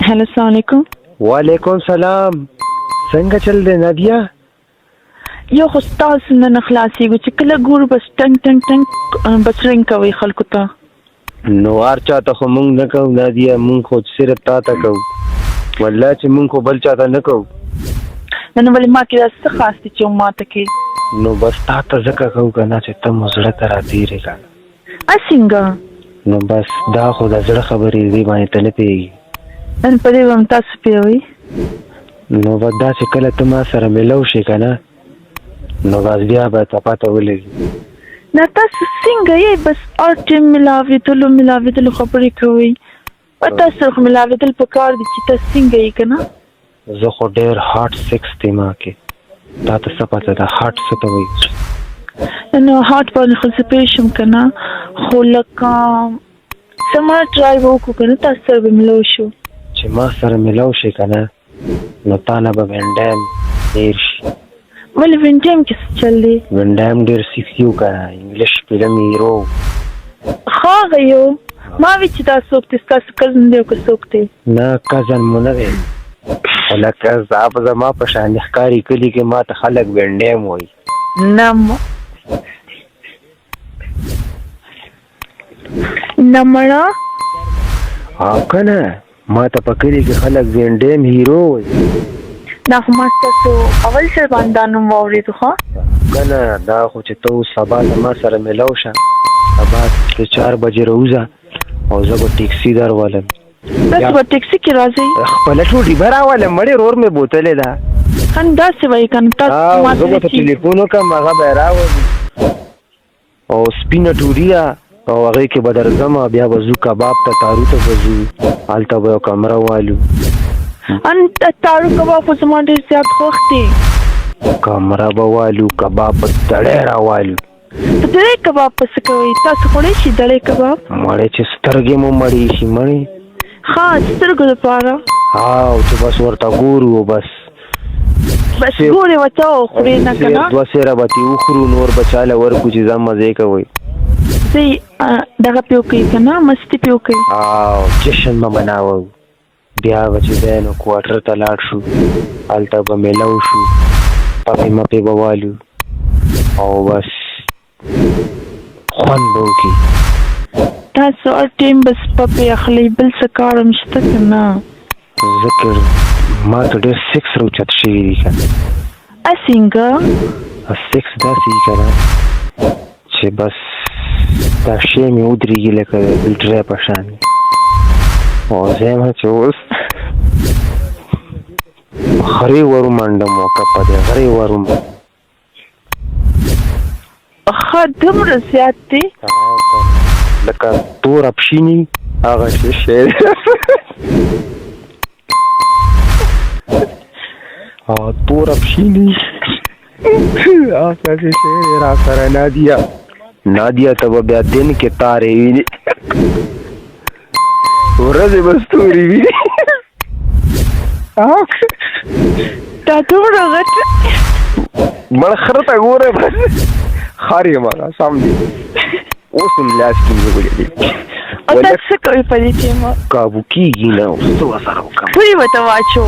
هلو، السلام علیکم. وعلیکم سلام، څنګه چل دی نادیه؟ یو خو ستاسو نه نه خلاصېږو، چې کله ګورو بس ټنګ ټنګ ټنګ، بس رنګ کوئ خلکو ته. نو هر چا ته خو مونږ نه کوو نادیه، مونږ خو صرف تا ته کوو، والله چې مونږ خو بل چا ته نه کوو. نه نو ولې ما کې دا څه خاص دي چې ما ته کې؟ نو بس تا ته ځکه کوو که نه چې ته مو زړه ته راتېرې که نه. څنګه؟ نو بس دا خو د زړه خبرې دي، باندې ته نه پوهېږي. نن په دې به هم تاسو پوهوئ؟ نو بس دا چې کله ته ما سره میلاو شې که نه، نو بس بیا به ته پته ولګي. نه، تاسو څنګه یې، بس هر ټایم ملاوېدلو ملاوېدلو خبرې کوئ، او تاسو سره خو ملاوېدل پکار دي چې تاسو څنګه یې که نه. زه خو ډېر hot sex دی ما کې، تا ته څه پته ده hot څه ته وایي؟ نو hot باندې خو زه پوه شم که نه، خو لکه څه ما try به وکړو که نه، تاسو سره به ملو شو. چې ما سره ملاو شې که نه، نو تا نه به وینډایم ډېر شي. ولې وینډایم کې څه چل دی؟ وینډایم ډېر سیکسي و که نه، English film hero. ښه، هغه یو ما وی چې دا څوک دی، ستاسو cousin دی او که څوک دی؟ نه، cousin مو نه دی، خو لکه زما په شان ښکاري، کلي کې ما ته خلک وینډایم وایي. نه نه مړه. ها که نه، ما ته په کلي کې خلک وینډیم hero وایي. دا خو ما ستاسو اول ځل باندې دا نوم واورېدو، ښه. که نه، دا خو چې ته اوس سبا له ما سره میلاو شه، سبا د 4 بجې راوځه او زه به ټیکسي درولم. تاسو به ټیکسي کې راځئ؟ خپله ټوډي به راولم مړې، ورور مې بوتلې ده. هم داسې وایي که نه تاسو ما زه به ته ټلیفون وکړم، هغه به یې راولي، او سپینه ټوډي ده او هغې کې به درځم، بیا به ځو کباب ته، تارو ته به ځو، هلته به یو کمره والو. ان تارو کباب خو زما ډېر زیات خوښ دی. کمره به والو، کباب به دړی راوالو. په دړی کباب په څه کوئ؟ تاسو خوړی شئ دړی کباب؟ مړې، چې سترګې مو مړې شي مړې. ښه، سترګو دپاره. او چې بس ورته ګورو بس. بس ګورې ورته او خورې نه که نه؟ دوه سیره به ترې وخورو، نور به چاله ورکړو چې ځان مزې کوئ. زه دغه پې وکړئ که نه، مستي پې وکړئ. او جشن به مناوو، بیا به چې دی نو کوارټر ته لاړ شو، هلته به میلاو شو، پپې مپې به والو او بس خوند به وکړي. تاسو هر ټایم بس پپې اخلئ، بل څه کار هم شته که نه؟ ذکر ما ته ډېر سیکس راوچت شوي دي که نه. څنګه؟ سیکس داسې دي که نه چې بس دا شی مې ودرېږي لکه د بلټرۍ په شان، او زه یم چې اوس خرې ورومنډم او که په دې غرې وروم. ښه، دومره زیات دی؟ لکه توره پښیني هغه شی شی او توره پښیني هغه شی را سره. نادیه، نادیه، ته به بیا دن کې تارې ویني، ورځې به ستوري ویني. دا دومره غټ؟ مړ خره ته ګوره، بس خر یم، هغه سم دی، اوس هم لاس کې نیولی دی. او تاسو څه کوئ په دې ټیم؟ کابو کېږي نه، اوس څه ورسره وکړم؟ پړې ورته واچو.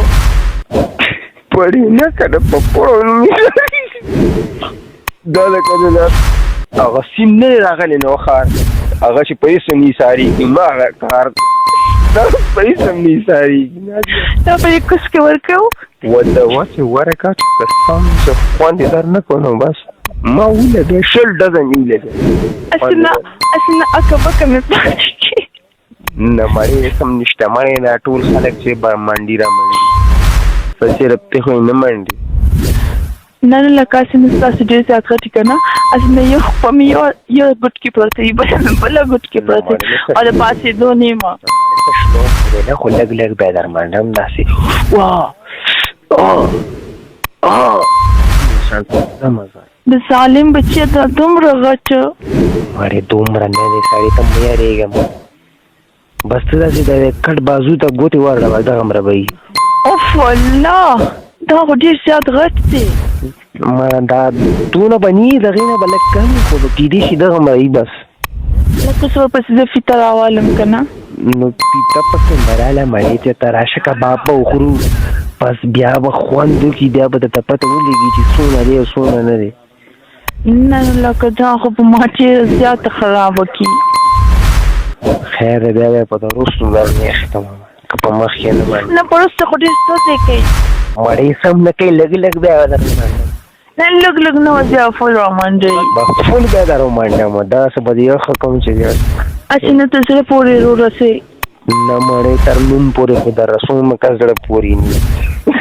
پړې نه که نه، په پړو دا لکه د هغه سیند نه دی راغلی نو ښار هغه چې په هېڅ هم نه ایسارېږي، ما هغه کار دا په هېڅ هم نه ایسارېږي. دا په دې کوس کې ورکوو. ورته وسې ورکه چې که سم چې خوند یې در نه کړو، نو بس ما ولګې 20 ډزه مې ولګې. هسې نه، هسې نه اکه بکه مې پاتې کړي. نه مړې، سم نشته مړې، دا ټول خلک چې به منډي را منډي، په صرف ته خو یې نه منډي. نه نه، لکه هسې نه ستاسو ډېر زیات غټي که نه، هسې نه یو خپه مې یو یو ګوټ کې پرته وي، بله مې بله ګوټ کې پرته وي او د پاڅېدو نه یم. شنو نه، خو لږ لږ بیا در منډم داسې واه آه آه مزه. د ظالم بچیه، دا دومره غټ؟ مړې، دومره نه دی، سړی ته مه یارېږم، بس ته داسې د کټ بازو ته ګوتې ورړه، بس دغه به وي. اوف الله، دا خو ډېر زیات غټ دی. مړه، دا دونه به نه وي، دغې نه به لږ کم وي، خو کېدای شي دغه وي بس. لکه څه ورپسې زه فیته راوالم که نه؟ نو پیته پکې مه راله مړې ته، ته راشه کباب به وخورو، بس بیا به خوند وکړي، بیا به درته پته ولګي چې څونه دی او څونه نه دی. نه لکه دا خو په ما ډېره زیاته خرابه کي. خیر دی، بیا به یې په وروستو درنیښ کړم، که په مخ کې نه منې. نه، په وروسته خو ډېر سوځې کوي. مړې سم نه کوي، لږ لږ بیا به درنه منډم. نه، لږ لږ نه، بیا فول رامنډوي. به فول بیا در ومنډم، داسې به دې ښه کوم چې بیا هسې نه ته زړه پورې ورسې. نه مړې، تر نوم پورې خو در رسوم که زړه پورې نه.